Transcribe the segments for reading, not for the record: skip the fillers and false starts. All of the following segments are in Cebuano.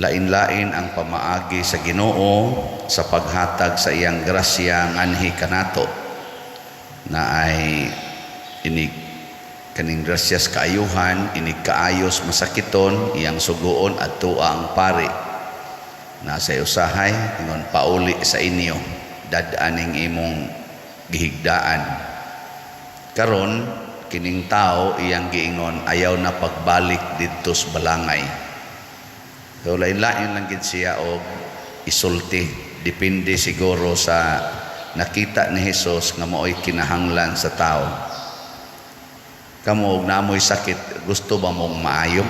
Lain-lain ang pamaagi sa Ginoo sa paghatag sa iyang grasya nganhi kanato na ay inig kaning grasyas kaayuhan, inig kaayos masakiton, iyang suguon adtoa ang pari. Nasa usahay ingon, "Pauli sa inyo, dad-aning imong gihigdaan." Karon kining tao, iyang giingon, "Ayaw na pagbalik didto sa balangay." So lain-lain lang gid siya og isulti, depende siguro sa nakita ni Jesus nga mao'y kinahanglan sa tao. Kamo, og naamoy sakit, gusto ba mong maayo?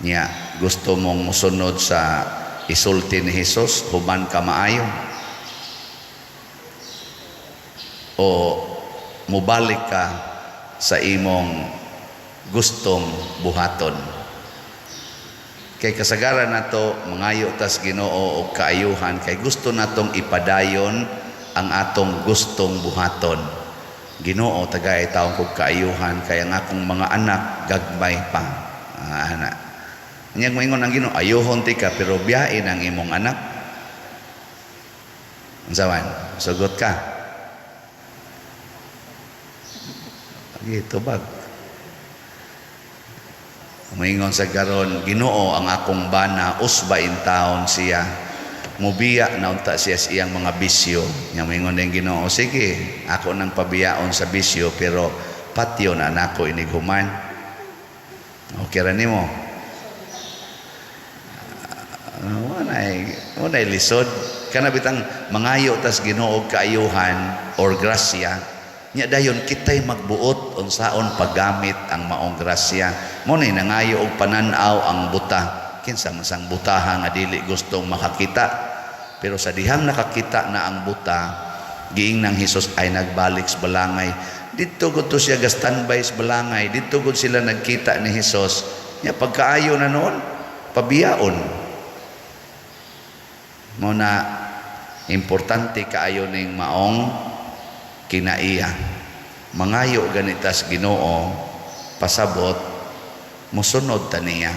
Nya, gusto mong musunod sa isulti ni Jesus human ka maayo? O mubalik ka sa imong gustong buhaton? Kay kasagaran nato, mangayo tas Ginoo og kaayuhan kay gusto natong ipadayon ang atong gustong buhaton. "Ginoo, tagay taon kog kaayuhan kay ang akong mga anak gagmay pa." Ah, ana. Nya moingon ang Ginoo, "Ayuhon tika, pero biyain ang imong anak." Unsa man? Sugot ka. Gitu bag. Moingon sa garon, "Ginoo, ang akong bana usba in taon siya. Mubiya na unta siya sa iyang mga bisyo." Nya moingon din Ginoo, "Sige, ako nang pabiyaon sa bisyo, pero patyo na nako inig human." Okay ra nimo? Walay lisod. Kana bitang mangayo tas Ginoo og kaayuhan or grasya, nya dayon kitay magbuot unsaon paggamit ang maong grasya. Mo ni nangayo og panan-aw ang buta. Kinsa man sang butaha nga dili gustong makakita? Pero sa dihang nakakita na ang buta, giing nang Hesus ay nagbalik sa balangay. Didto gud to siya ga standby sa balangay. Didto gud sila nagkita ni Hesus. Nya pagkaayo na noon, pabiyaon. Mo na importante kaayo ning maong kinaiya. Mangayo ganitas Ginoo, pasabot musunod ta niya.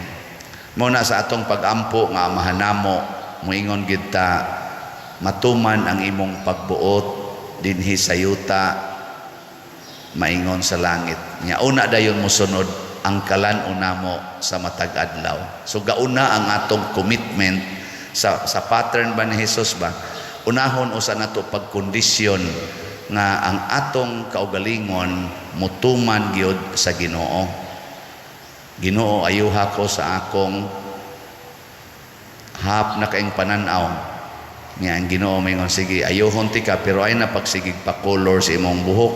Mo na sa atong pagampo nga Amahan namo, moingon gid ta, "Matuman ang imong pagbuot dinhi sa yuta maingon sa langit." Nya una dayon mosunod ang kalan-on namo sa matag adlaw. So gauna ang atong commitment sa pattern ba ni Jesus ba? Unahon usa nato pagkondisyon nga ang atong kaugalingon mutuman gyud sa Ginoo. "Ginoo, ayuha ko sa akong hap na kaing pananaw." Nya ang Ginoo moingon, "Sige, ayuhon tika, pero ay na pagsigig pa color sa imong buhok.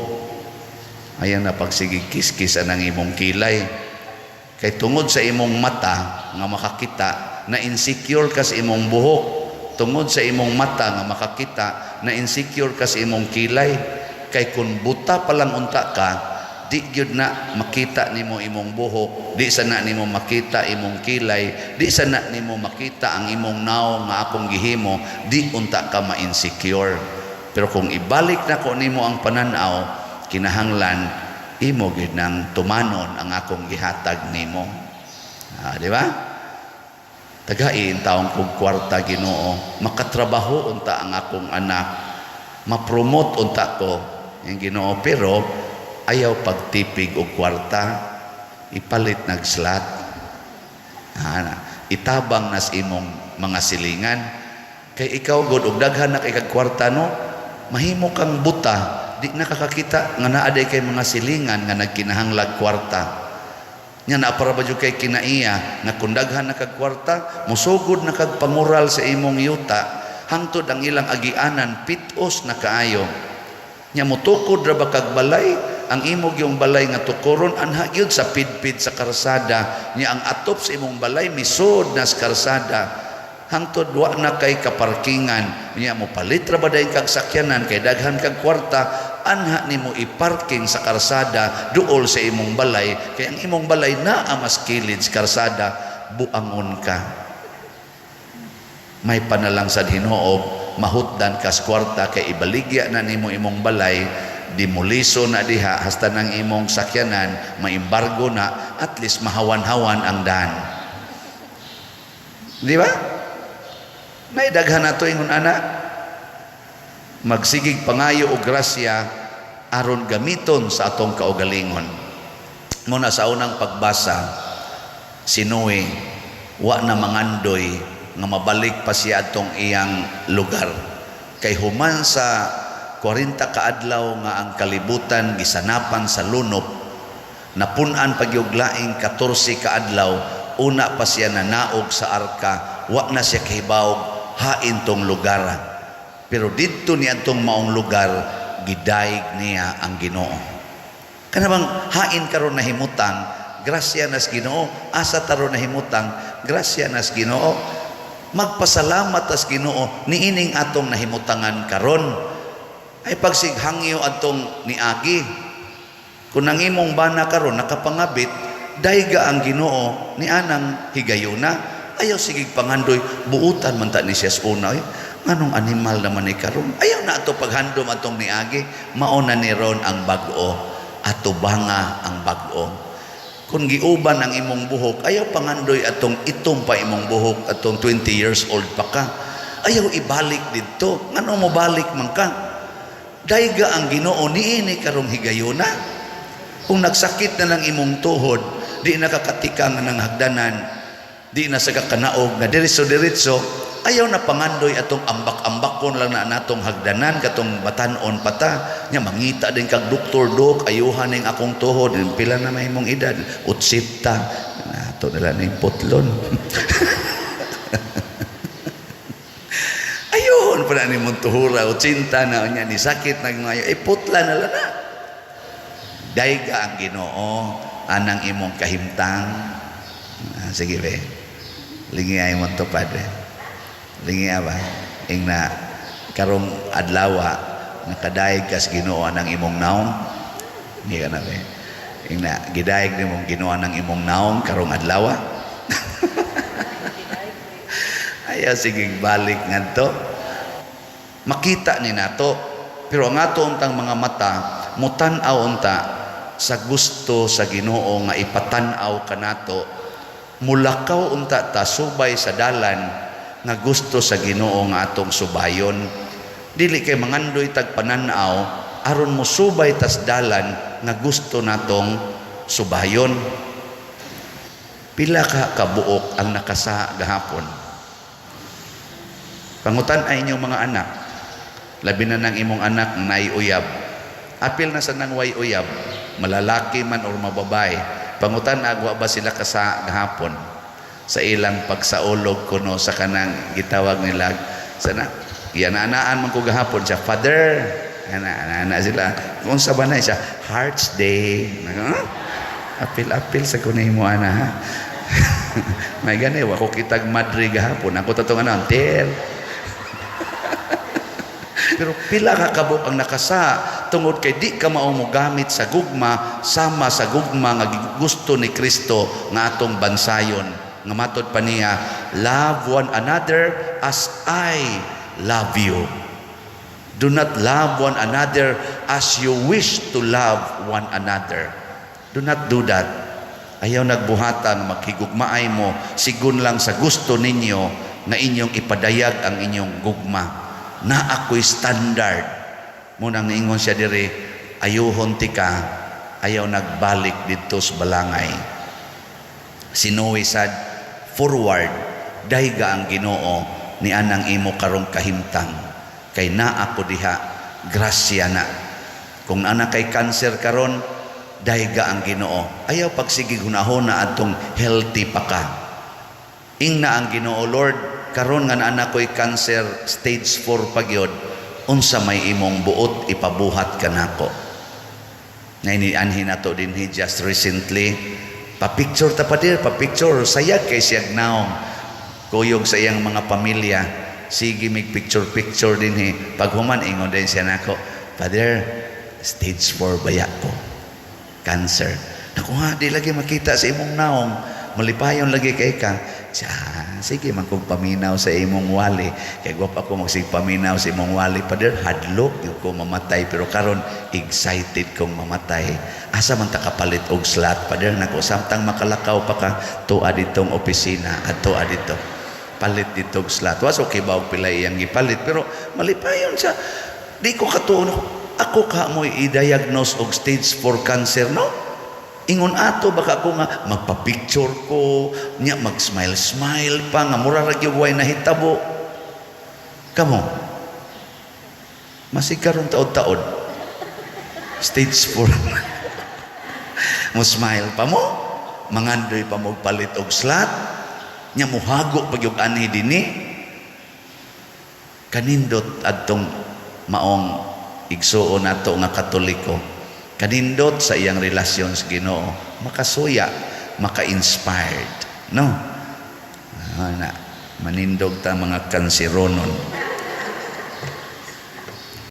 Ayaw na pagsigig kiskis ang imong kilay. Kay tungod sa imong mata nga makakita, na insecure ka sa imong buhok. Tungod sa imong mata nga makakita, na insecure ka sa imong kilay. Kay kung buta pa lang unta ka, di gyud na makita nimo imong buhok, di sana nimo makita imong kilay, di sana nimo makita ang imong naong nga akong gihimo, di unta ka ma-insecure. Pero kung ibalik nako nimo ang pananaw, kinahanglan imo gyud nang tumanon ang akong gihatag nimo." Ah, di ba? "Tagain taong kog kwarta, Ginoo, makatrabaho unta ang akong anak, ma-promote unta ko." Yung Ginoo, "Pero ayaw pagtipig og kwarta, ipalit nag slot. Ah, itabang nas imong mga silingan. Kay ikaw god og daghan na kay kag kwarta no, mahimo kang buta, di nakakakita nga naa day kay mga silingan nga nagkinahanglag kwarta." Nya naa para ba jud kay kinaiya nga kung daghan na kag kwarta, musugod na kag pangural sa imong yuta, hangtod ang ilang agianan pitos na kaayo. Nya mutukod ra ba kag balay, ang imo gyung balay nga tukoron anha gyud sa pidpid sa karsada. Nya ang atop sa imong balay misud na sa karsada. Hangtod wa na kay kaparkingan. Nya mo palit ra ba dayon kag sakyanan kay daghan kag kwarta, anha nimo iparking sa karsada duol sa imong balay, kay ang imong balay naa mas kilid sa karsada, buangon ka." May panalang sa hinoob, mahutdan kas kwarta kay ibaligya na nimo imong balay. Demoliso na diha hasta ng imong sakyanan maimbargo na, at least mahawan-hawan ang daan. Di ba? Naidaghan na to ingon ana. Magsigig pangayo og grasya aron gamiton sa atong kaugalingon. Muna sa unang pagbasa, si Noe wa na mangandoy nga mabalik pa siya atong iyang lugar. Kay human sa 40 kaadlaw nga ang kalibutan gisanapan sa lunop, napun-an pagyug laing 14 kaadlaw, una pa siya nanaog sa arka, wa na siya kahibawog hain tong lugar. Pero didto ni atong maong lugar, gidayeg niya ang Ginoo. Kana bang hain karon nahimutang, grasya nas Ginoo, asa taro nahimutang, grasya nas Ginoo. Magpasalamat tas Ginoo niining atong nahimutangan karon. Ay pagsighangyo atong niagi. Kung ang imong bana karon nakapangabit, dayga ang Ginoo ni anang higayuna. Ayaw sige pangandoy, buutan man ta ni siya sa una. Ay, anong animal naman ni karon? Ayaw na ato paghandom atong niagi, mao na ni ron ang bag-o, ato banga ang bag-o. Kung giuban ang imong buhok, ayaw pangandoy atong itom pa imong buhok atong 20 years old pa ka. Ayaw ibalik didto. Ngano mo balik man ka? Dayga ang Ginoo niini karong higayuna. Kung nagsakit na lang imong tuhod, di nakakatikang ng hagdanan, di na sa kakanaog na diretso-diretso, ayaw na pangandoy atong ambak-ambakon lang na natong hagdanan katong batanon pata nya mangita din kag doktor, "Dok, ayuhan ning akong tuhod." "Pila na may imong edad?" "Utsita na to nila ning putlon." Ayun pa na ni mong tuhura, 80 na unya ni sakit na ngayo, eh putla na lang na. Dayga ang Ginoo anang imong kahimtang. Ah, sige be. Lingi ay mong tupad eh. Lingi ba? Ing na karong adlawa nakadayeg kas Ginoo anang imong naong. Hindi ka na be. Ing na gidayeg nimong Ginoo anang imong naong karong adlawa. Ayaw sige balik ngadto. Makita ni nato, pero ang ato untang mga mata mutan-aw unta sa gusto sa Ginoo nga ipatan-aw kanato. Mulakaw unta ta subay sa dalan nga gusto sa Ginoo nga atong subayon. Dili kay mangandoy tag panan-aw aron mo subay tas dalan nga gusto natong subayon. Pila ka kabuok ang nakasa gahapon? Pangutan ay inyong mga anak, labi na ng imong anak nga naay uyab. Apil na sa nang way uyab, malalaki man or mababay. Pangutan agwa ba sila kasa gahapon sa ilang pagsaulog kuno sa kanang gitawag nila sana iyananaan man ko gahapon siya, "Father," ana ana sila, kung sa ba na siya Hearts Day. Huh? Apil-apil sa kunay mo ana ha. May gani wa ko kitag madre gahapon ako tatong ano ter. Pero pila ka kabuk ang nakasa tungod kay di ka mao mo gamit sa gugma sama sa gugma nga gusto ni Kristo nga atong bansayon nga matod pa niya, "Love one another as I love you. Do not love one another as you wish to love one another." Do not do that. Ayaw nagbuhatan maghigugmaay mo sigun lang sa gusto ninyo nga inyong ipadayag ang inyong gugma. Na ako'y standard. Munang niingon siya diri, ayuhon ti ka, ayaw nagbalik didto sa balangay. Si Noe sad forward, dayga ang Ginoo ni anang imo karong kahimtang. Kay naa ako diha, grasya na. Kung ana kay cancer karon, dayga ang Ginoo. Ayaw pagsigig hunahuna atong healthy pa ka. Ingna ang Ginoo, "Lord, karon nga naa ko'y cancer stage 4 pagyod, unsa may imong buot ipabuhat kanako?" Nainianhin nato dinhi just recently. Pa-picture ta pa dir, pa-picture. Sayag kay siyag naong. Kuyog sa iyang mga pamilya. Sige mig picture picture dinhi. Pag human ingon din siya nako, "Father, stage 4 baya ko. Cancer." "Naku ha, di lagi makita sa imong naong. Malipayon lagi kay ka." Siya, Sige man kog paminaw sa imong wali. Kay gwapa ko magsige paminaw sa imong wali. Pader, hadlok gyud ko mamatay, pero karon excited kong mamatay. Asa man ta kapalit og slot, pader nako? Samtang makalakaw pa ka, tuwa ditong opisina, adto dito. Palit dito og slot. Was okay ba og pila iyang gipalit, pero malipayon siya. Di ko katuon ako ka mo i-diagnose og stage 4 cancer, no? Ingon ato baka ako nga magpa-picture ko nya, mag-smile smile pa nga mura ra gyud way nahitabo. Kamo masig karon taod-taod stage 4, mo smile pa mo, mangandoy pa mo palit og slot nya, muhago pa gyud anhi dinhi. Kanindot adtong maong igsuon nato nga Katoliko, kanindot sa iyang relasyon sa Ginoo, makasuya, maka-inspired, no? Ah, na manindog ta mga kanseronon.